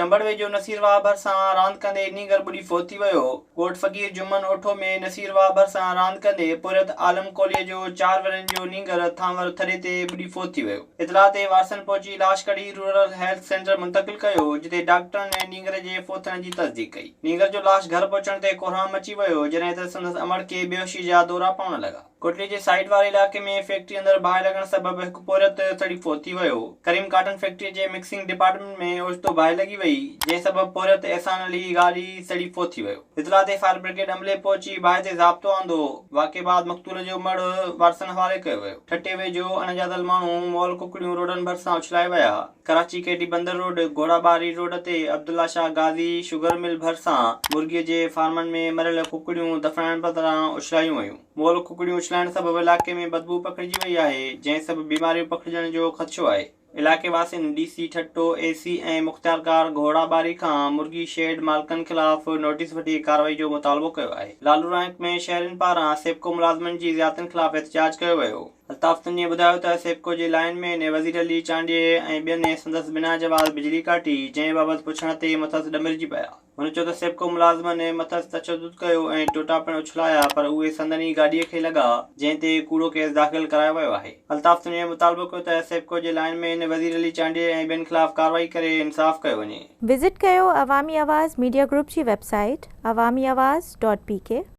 چمبڙ ويجهو نصير واهه ڀرسان راند ڪندي نينگر ٻڏي فوت ٿي ويو. ڳوٺ فقير جمن اوٺو ۾ نصير واهه ڀرسان راند ڪندي پورهيت عالم ڪولهي جو چار ورهين جو نينگر ٿانور ٿڏي تي ٻڏي فوت ٿي ويو. اطلاع تي وارثن پهچي لاش ڪڍي رورل هيلٿ سينٽر منتقل ڪيو، جتي ڊاڪٽرن نينگر جي فوت ٿيڻ جي تصديق ڪئي. نينگر جو لاش گهر پهچڻ تي ڪهرام مچي ويو، جڏهن ته سندس امڙ کي بيهوشي جا دورا پوڻ لڳا. ڪوٽڙي جي سائيڊ واري علائقي ۾ فيڪٽري اندر باهه لڳڻ سبب هڪ پورهيت سڙي فوت ٿي ويو. ڪريم ڪاٽن فيڪٽري جي مڪسنگ ڊپارٽمينٽ ۾ اوچتو باهه لڳي وئي، جنهن سبب پورهيت احسان علي گاڏهي سڙي فوت ٿي ويو. اطلاع تي فائر برگيڊ عملي پهچي باهه تي ضابطو آندو. واقعي بعد مقتول جو مڙهه وارثن حوالي ڪيو ويو. ٺٽي ويجهو اڻڄاتل ماڻهو مئل ڪڪڙيون روڊن ڀرسان اڇلائي ويا. ڪراچي ڪيٽي بندر روڊ، گهوڙاٻاري روڊ تي عبدالله شاهه غازي شگر مل ڀرسان مرغي جي فارمن ۾ مريل ڪڪڙيون دفنائڻ بدران اڇلايون ويون. مئل ڪڪڙيون اڇلائڻ سبب علائقي ۾ بدبوء پکڙجي وئي آهي، جنهن سبب بيماريون پکڙجڻ جو خدشو آهي. علائقي واسين ڊي سي ٺٽو، اي سي ۽ مختيارڪار گهوڙاٻاري کان مرغي شيڊ مالڪن خلاف نوٽيس وٺي ڪارروائي جو مطالبو ڪيو آهي. لالو رائنڪ ۾ شهرين پاران سيپڪو ملازمن جي زيادتين خلاف احتجاج ڪيو ويو. الطاف تنيي ٻڌايو ته سيپڪو جي لائين مين وزير علي چانڊيي ۽ ٻين سندس بنا جواز بجلي ڪاٽي، جنهن بابت پڇڻ تي مٿس ڏمرجي پيا. هن چيو ته سيپڪو ملازمن مٿس تشدد ڪيو ۽ ٽوٽا پڻ اڇلايا پر اهي سندن ئي گاڏيء کي لڳا، جنهن تي ڪوڙو ڪيس داخل ڪرايو ويو آهي. الطاف تنيي مطالبو ڪيو ته سيپڪو جي لائين مين وزير علي چانڊيي ۽ ٻين خلاف ڪارروائي ڪري انصاف ڪيو وڃي. وزٽ ڪيو عوامي آواز ميڊيا گروپ جي website Awami Awaz dot P K.